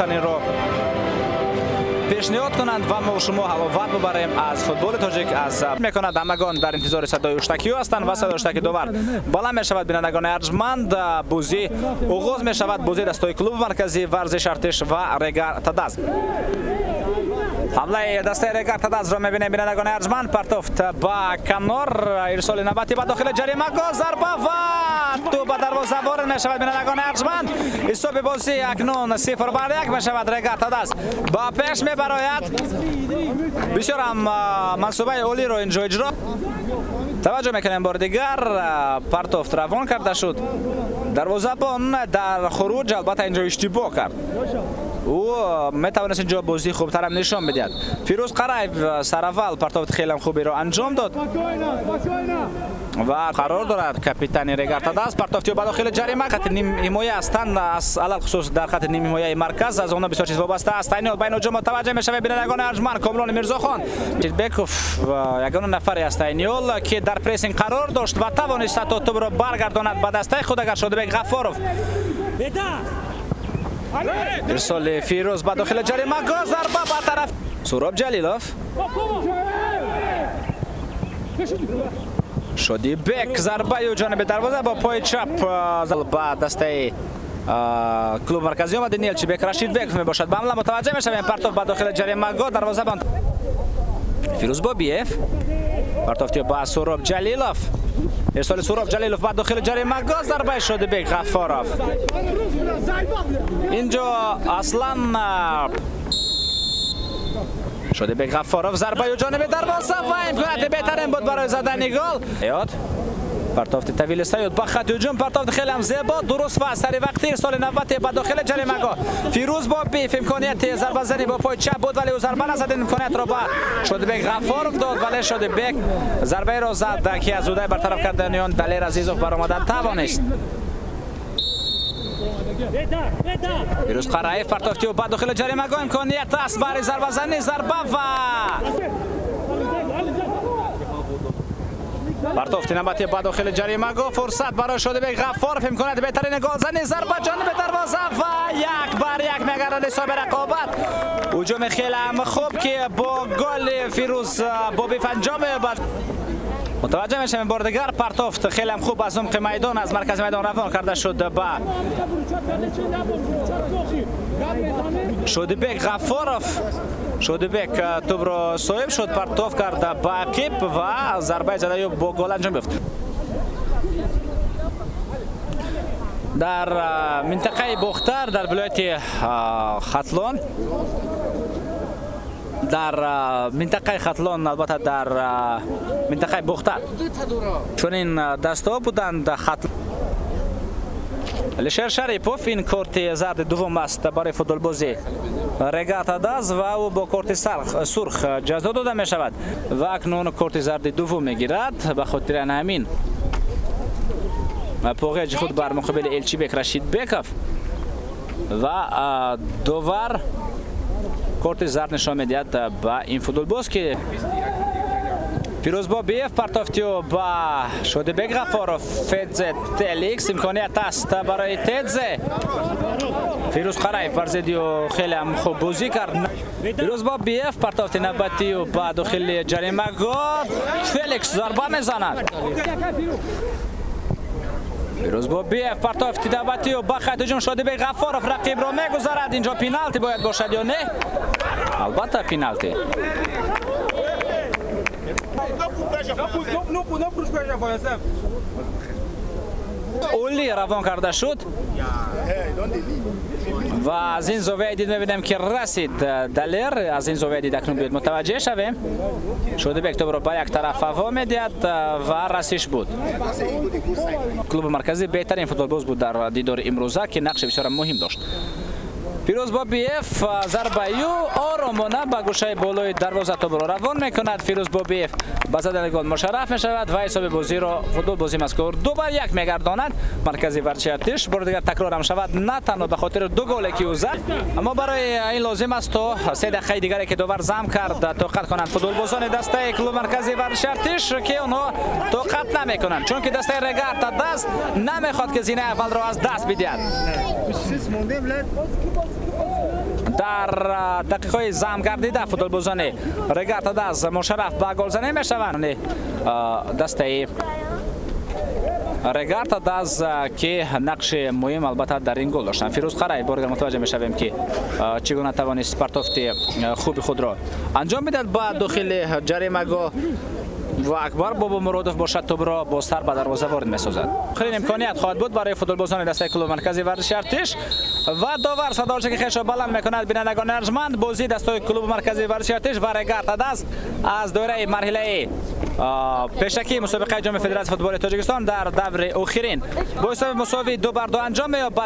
хубтаринро пешниҳод кунанд ва мо шумо ҳаловат бубарем аз футболи тоҷик. Аз мекунад ҳамагон дар интизори садои ҳуштакиҳо ҳастанд ва садои ҳуштаки довар баланд мешавад. Бинандагони арҷманд, бозӣ оғоз мешавад. Бозии дастаҳои клуби марказии варзиши Артиш ва Регар Тадаз. Ҳамлаи дастаи Регар Тадазро мебинем, бинандагони арҷманд. Партофт ба канор, ирсоли навбатӣ ба дохили ҷаримагоҳ, зарба ва тӯб ба дарвоза ворид мешавад. Бинандагони арҷманд, ҳисоби бозӣ акнун 0-1 мешавад. Регар Тадаз ба пеш мебарояд. Бисёр ҳам мансубаи олиро инҷо иҷро. Таваҷҷӯҳ мекунем бори дигар, партофт равон карда шуд. Дарвозабон дар хуруҷ албатта инҷо иштибоҳ кард. Ӯ метавонист инҷо бозии хубтарам нишон бидиҳад. Фирӯз Қараев сараввал партофти хеле хуберо анҷом дод ва қарор дорад капитани Регар Тадаз. Партофти ба дохили ҷарима, хати нимҳимоя ҳастанд, аз алалхусус дар хати нимҳимояи марказ аз онҳо бисёр чиз вобаста аст. Айни ҳол байни ҳуҷум мутаваҷҷеҳ мешавад, бинандагони арҷманд. Комрон Мирзохон Беков ягона нафаре аст айни ҳол, ки дар прессинг қарор дошт ва тавонист ҳатто тӯбро баргардонад ба дастаи худ. Агар Шодибек Ғаффоров ирсоли Фирӯз ба дохили ҷаримагоҳ, зарба ба тараф Суроб Ҷалилов. Шодибек зарбаи ҷониби дарвоза бо пои чап ба дастаи клуби марказӣ омад. Элчибек Рашидбеков мебошад. Ба ҳамла мутаваҷҷеҳ мешавем. Партофт ба дохили ҷаримагоҳ, дарвозабон Фирӯз Бобиев. Партофти ба Суроб Ҷалилов. Ирсоли Суроб Ҷалилов ба дохили ҷаримагоҳ, зарбаи Шодибек Ғаффоров. Инҷо аслан Шодибек Ғаффоров зарбаи ҷониби дарвоза ва имконияти беҳтарин буд барои задани гол. Партофти Тавили Саёд ба хати ҳуҷум, партофти хеле ҳам зебо, дуруст ва сари вақти. Ирсоли навбатӣ ба дохили ҷаримагоҳ, Фирӯз Бобиев имконияти зарбазанӣ бо пои чап буд, вале ӯ зарба назад. Имкониятро ба Шодибек Ғаффоров дод, вале Шодибек зарбаеро зад, ки аз удаи бартараф кардани он Далер Азизов баромадан тавонист. Фирӯз Қараев партофти ӯ ба дохили ҷаримагоҳ, имконият аст барои зарбазанӣ, зарба ва партофти навбатӣ ба дохили ҷаримагоҳ, фурсат барои Шодибек Ғаффоров, имконияти беҳтарини голзанӣ, зарба ҷониби дарвоза ва 1-1 мегардад ҳисоби рақобат. Ҳуҷуми хеле ҳам хуб, ки бо голи Фирӯз Бобиев анҷом меёбад. Мутаваҷҷеҳ мешавем бори дигар, партофт хеле ҳам хуб аз умқи майдон, аз маркази майдон равон карда шуд ба Шодибек Ғаффоров. Шодибек тӯбро соҳиб шуд, партоф карда ба ақиб ва зарбаи задаи бо гол анҷом ёфт. Дар минтақаи Бохтар, дар вилояти Хатлон, дар минтақаи Хатлон, албатта дар минтақаи Бохтар чунин дастаҳо буданд. Алишер Шарипов, ин корти зарди дуввум аст барои футболбози Регар Тадаз ва ӯ бо корти сурх ҷазо дода мешавад ва акнун корти зарди дуввум мегирад. Ба хотири ҳамин поғеҷи худ бар муқобили Элчибек Рашидбеков ва довар корти зард нишон медиҳад ба ин футболбоз, ки Фирӯз Бобиев партофти ӯ ба Шодибек Ғаффоров. Федзе Теликс, имконият аст барои Тедзе. Фирӯз Қараев бар зидди ӯ хеле ҳам хуб бозӣ кард. Фирӯз Бобиев партофти навбатӣ ӯ ба дохили ҷаримагоҳ, Феликс зарба мезанад. Фирӯз Бобиев партофти навбатӣ ӯ ба хати ҳуҷум, Шодибек Ғаффоров рақибро мегузарад. Инҷо пеналти бояд бошад ё не? Албатта пеналти. Оли равон карда шуд ва аз ин зовияи дид мебинем, ки расид Далер. Аз ин зовияи дид акнун биёед мутаваҷҷеҳ шавем. Шодибек тӯбро ба як тараф ҳаво медиҳад ва расиш буд. Клуби марказӣ беҳтарин футболбоз буд дар дидори имрӯза, ки нақши бисёр муҳим дошт. Фирӯз Бобиев зарбаи ӯ оромона ба гӯшаи болои дарвоза тӯбро равон мекунад. Фирӯз Бобиев ба задани гол мушарраф мешавад ва ҳисоби бозиро футболбозии мазкур 2-1 мегардонад. Маркази варзиши Артиш бори дигар такрорам шавад, на танҳо ба хотири ду голе ки ӯ зад, аммо барои ин лозим аст то 3 дақиқаи дигаре ки довар зам кард тоқат конанд футболбозони дастаи клуби маркази варзиши Артиш, ки онҳо тоқат намекунанд, чунки дастаи Регар Тадаз намехоҳад ки зинаи аввалро аз даст бидиҳад. Дар дақиқаҳои зам гардида футболбозони Регар-ТадАЗ мушарраф ба голзанӣ мешаванд. Дастаи Регар-ТадАЗ, ки нақши муҳим албатта дар ин гол доштанд. Фирӯз Қараев, бори дигар мутаваҷҷеҳ мешавем, ки чӣ гуна тавонист партофти хуби худро анҷом медиҳад ба дохили ҷаримагоҳ ва Акбар Бобомуродов бошад, тӯбро бо сар ба дарвоза ворид месозад. Охирин имконият хоҳад буд барои футболбозони дастаи клуби марказии варзиши Артиш ва довар садолчаки хешро баланд мекунад. Бинандагони арҷманд, бозии дастаи клуби марказии варзиши Артиш ва Регар-ТадАЗ аз доираи марҳилаи пешакии мусобиқаи Ҷоми Федератсияи футболи Тоҷикистон дар даври охирин бо ҳисоби мусовии 2-2 анҷом меёбад.